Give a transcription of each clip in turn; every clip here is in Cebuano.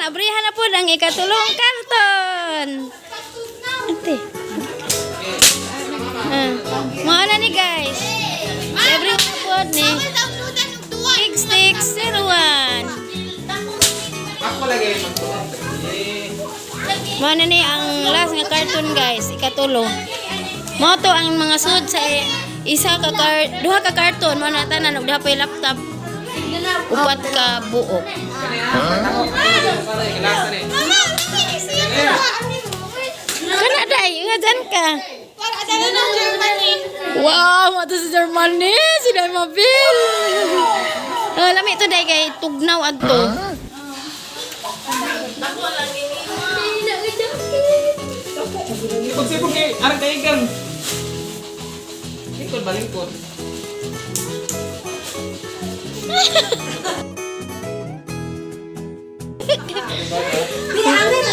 Abrihan na po ang ikatulong karton. Ate. Ah, mga na ni guys. Abrihan na po ni Big Stick 01. Ako lagi magtuon. Eh, Mao na ni ang last nga carton guys, ikatulo. Mao to ang mga sud sa isa ka duha ka karton mao na tanan ug duha pay laptop. Upat ka buok. Para ikalasa ni. Kana day, nga dyan ka. Wow, mao to sa Germany, si Day Mabil. Oh, lami to day kay tugnaw adto. Sipog-sipog kay arang kaigang. Lingkod ba lingkod?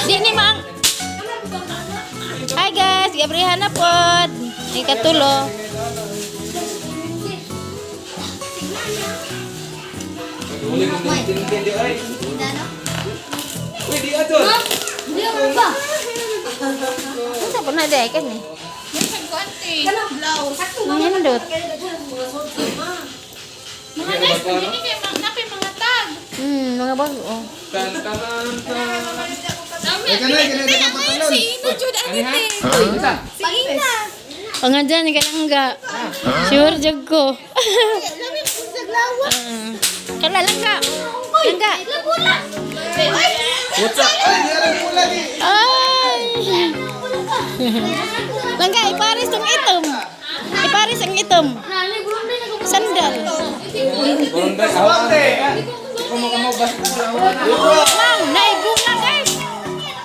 Di ni maang. Hi guys, Gabrihan na pod. Ikatulo. Uli mo din din di ay. Uy, di adol. Unsa po na day kani? Mga nindot. Mga nice, hindi kay napay mga tag. Mga bago. Oh. Tan tan tan. Dami. Ay, kanay, kanay, kanay, pantalon. Si Ina jud Ani ha? ani te. Uy, isa. Si Ina. Ang nga dyan, kalangga. Sure, jag ko. Lami po sa glawa. Ah. Kala, langga. Langga. Lagula. Ay. What's up? Ay, di alam pula di. Ay! Langga, iparis tong itom. Iparis ang itom. Sandal. Burunday, awante. Kumo kumo bas. Wow, naibunga guys.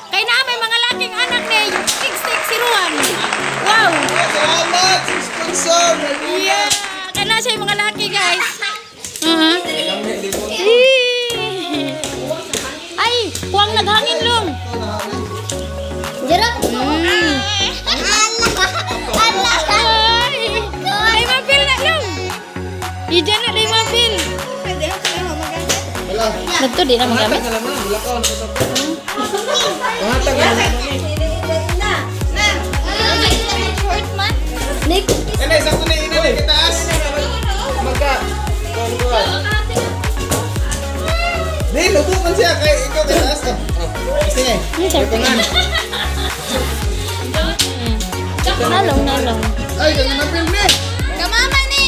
Kay na may mga laking anak ni Big Stick si Ruan. Wow. Salamat sa sponsor. Yeah. Kana siya yung mga laki guys. Uh-huh. Ay, kuwang naghangin long. Ay, ay mapil na long. Ijan na day mapil. Wala. Nagto di na magamit. Pangatag na lang wala ka Pangatag na lang. Short man. Kanay, sakto na ina ni taas. Magka. Kuan kuan. Di, lubo man siya kay ikaw kay taas. Oh. Sige. Siyempre. Nalong, nalong. Ay, kanang napil ni. Kamama ni.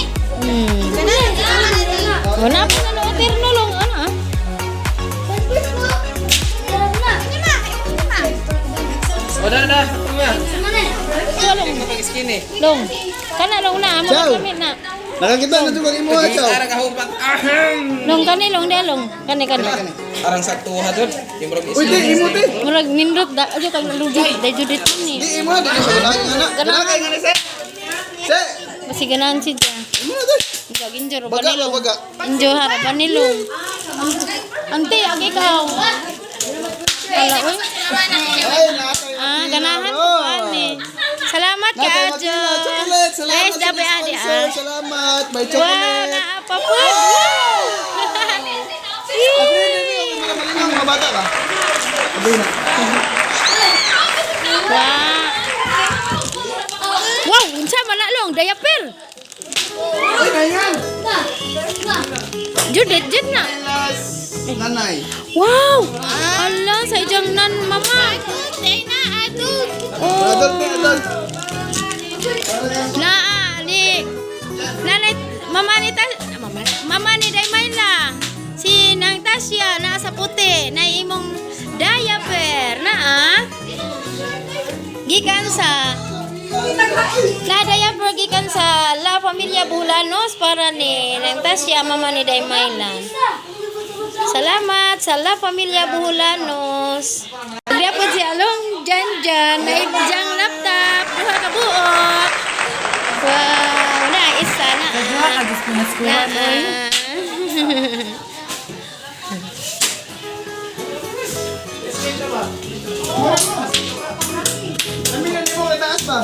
Kamama ni. Wala po na nootir no long. Ano ah? O na na, sakto nga. Ito long. Pag skin eh. Long. Kana long na. Amo Ciao. kami na. Nakakita na jud imo ha, chow. Arang kahupat. Aham. Long kani long de long. Kani kani. Arang saktuha dun. Yung murag Uy, di imo di. Murag nindot da ayo kag lugit day judit man ni. Di imo di siya ganahan nga na. Ganahan kay nga ni se. Se. Basi ganahan siya. Imo na di. Gag injo ro Baga ba banilong. baga. Injo hara banilong. Ante agi ka. Ala oy. Ay, natay. Ah, ganahan ko ani. Salamat ka Natay Ajo. Makina, chocolate. Salamat Guys, sa dapat adi sponsor. ah. Salamat. May Wow, chocolate. naa pa po. Wow. Abri na ni mga malingaw mga bata ba? Abri na. Wow. Wow, unsa man na long diaper. Ay, nayan. Judit jud na. Las nanay. Wow! Ala, sa ijang nan mama. Na adult. Oh. Adult ni adult. Naa ni nanay mama ni ta, mama, mama ni Daymayla. Si Nang Tasya naa sa puti na imong diaper naa. Gikan sa na diaper gikan sa La Familia Bulanos para ni Nang Tasya mama ni Daymayla. Salamat sa La Familia Buhulanos. Dia po si Along Jan Jan na ijang laptop duha ka buok. Wow, na isa na. Na. Kami na nimo kay taas ba?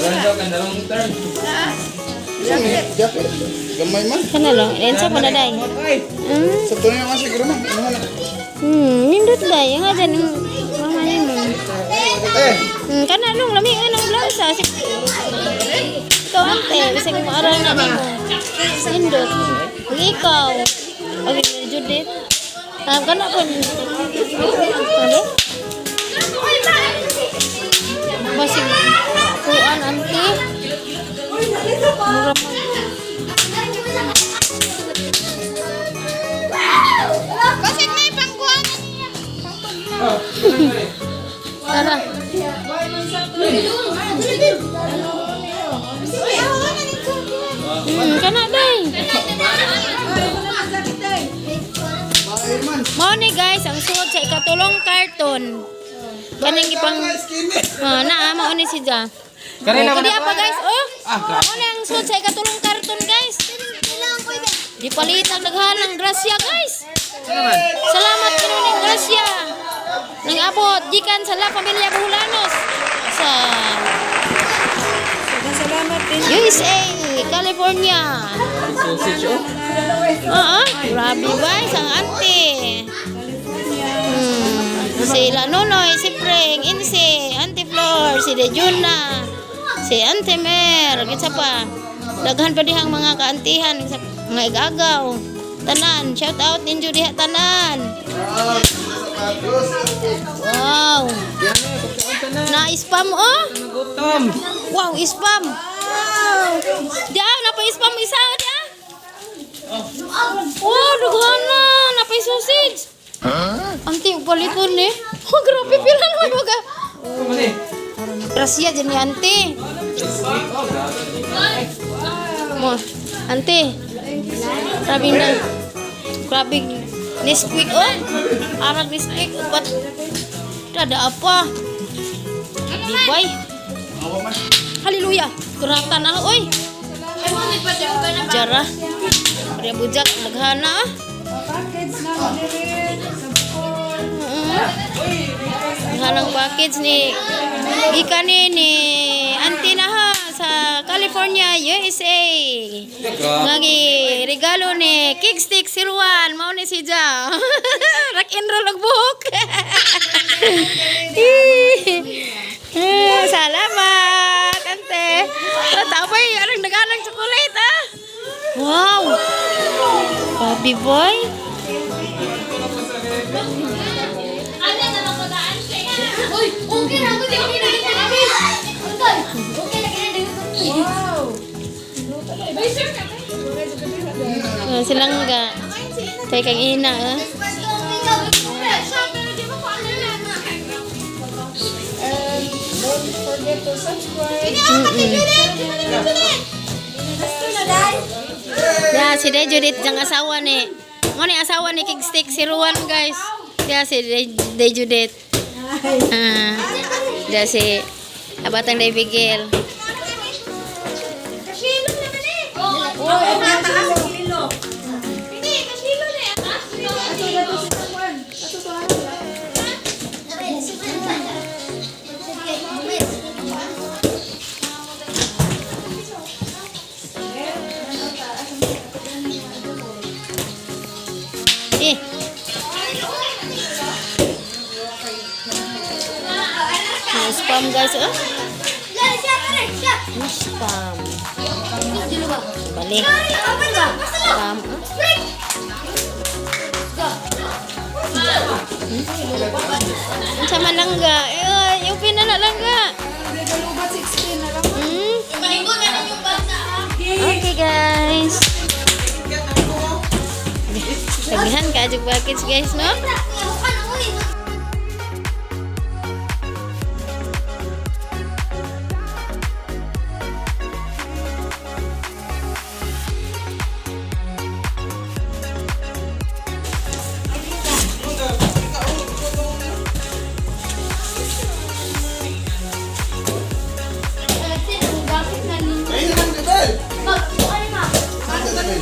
Wala daw kan dalawang turn. Jacket. Gamay man. Kana lang, lensa mo na day. Ay! Hmm. Sa tunay nga siguro man. Ano na? Nindot day. Nga dyan, mama ni mo. Eh, Kana long, lami ang blouse ah. Ikaw ante, bisag maaral na nimo. Nindot. Ug ikaw. Okay, Judith. Ah, kana po. Ano? Basig kuan ante. Mura man. Basig na yung pangkuhan na niya. Tara. Uy, ako na nito. Kana day. Mao ni guys, ang suod sa ikatulong karton. Kaning ipang Ah, naa mao ni si Ja. Kanina Kadi apa guys? Oh. Ah, grabe. Mao ni ang suod sa ikatulong karton guys. Di palit ang daghanang grasya guys. Ano naman? Salamat kinuning grasya. Nang abot gikan sa La Familia Boholanos sa Salamat din. USA, California. Sausage oh. Oo, grabe guys, ang auntie. Si La Nonoy, si Preng, Insi, Auntie Flor, si Dejuna, si Auntie Mer, kinsa pa. Daghan pa dihang mga kaantihan, sa mga igagaw. Tanan, shout out ninyo diha tanan. sapatos. Wow. Yan eh, pagkaon na. Na-spam oh. Nagutom. Wow, spam. Diya, napa-spam isa oh, diya. Oh, dughan na. Napa-sausage. Ante, paliton eh. Oh, grabe, pila naman mga. Ano eh? Grasya dyan ni ante. Oh, grabe. Mo, ante. Grabe na. Grabe. Nesquik, oh. Arag Nesquik. Upat. Tada apa. Di boy. Haleluya. Kuratan na, oy. Jara. Pare bujak naghana ah. Package na mo din. Sa Bukol. Hanang package ni gikan ni Auntie na ha sa California, USA. Grabe. Nga gi regalo ni Kickstick Sirwan, mao ni si Ja. Rock and roll og buhok. Eh, salamat, ante. Tataway, arang nagalang chocolate ah. Wow. Bobby boy. Uy, okay na ako. Okay na Okay na Wow. Ah, silangga. Kay kang ina ah. And don't forget to subscribe. Ya, si Day Judith jang asawa ni. Mo ni asawa ni King Stick si Ruan, guys. Ya si Day Judith. Ah. Ya si Abatang Day Bigel. Eh. May spam guys, oh. May spam. Balik. Spam, oh. Unsa man langga? Eh, yung pinana langga. Galubat 16 na lang. Okay guys. Daghan ka jud package guys, no? Ayun lang, Bebel. Bebel.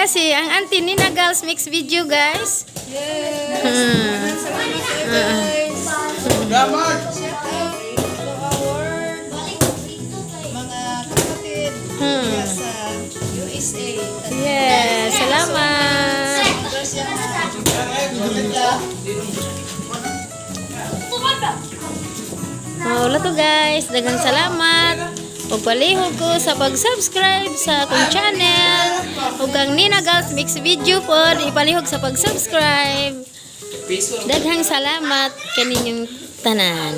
si ang auntie Nina Gals Mix Video, guys. Yes. Salamat kayo, guys. Dapat. Shout out to our mga kapatid sa USA. Yes, salamat. Wala to, guys. Daghang salamat. Ug palihog ko sa pag-subscribe sa akong channel. Ug ang Nina Gals Mix Video pod, ipalihog sa pag-subscribe. Piso. Daghang salamat kaninyong tanan.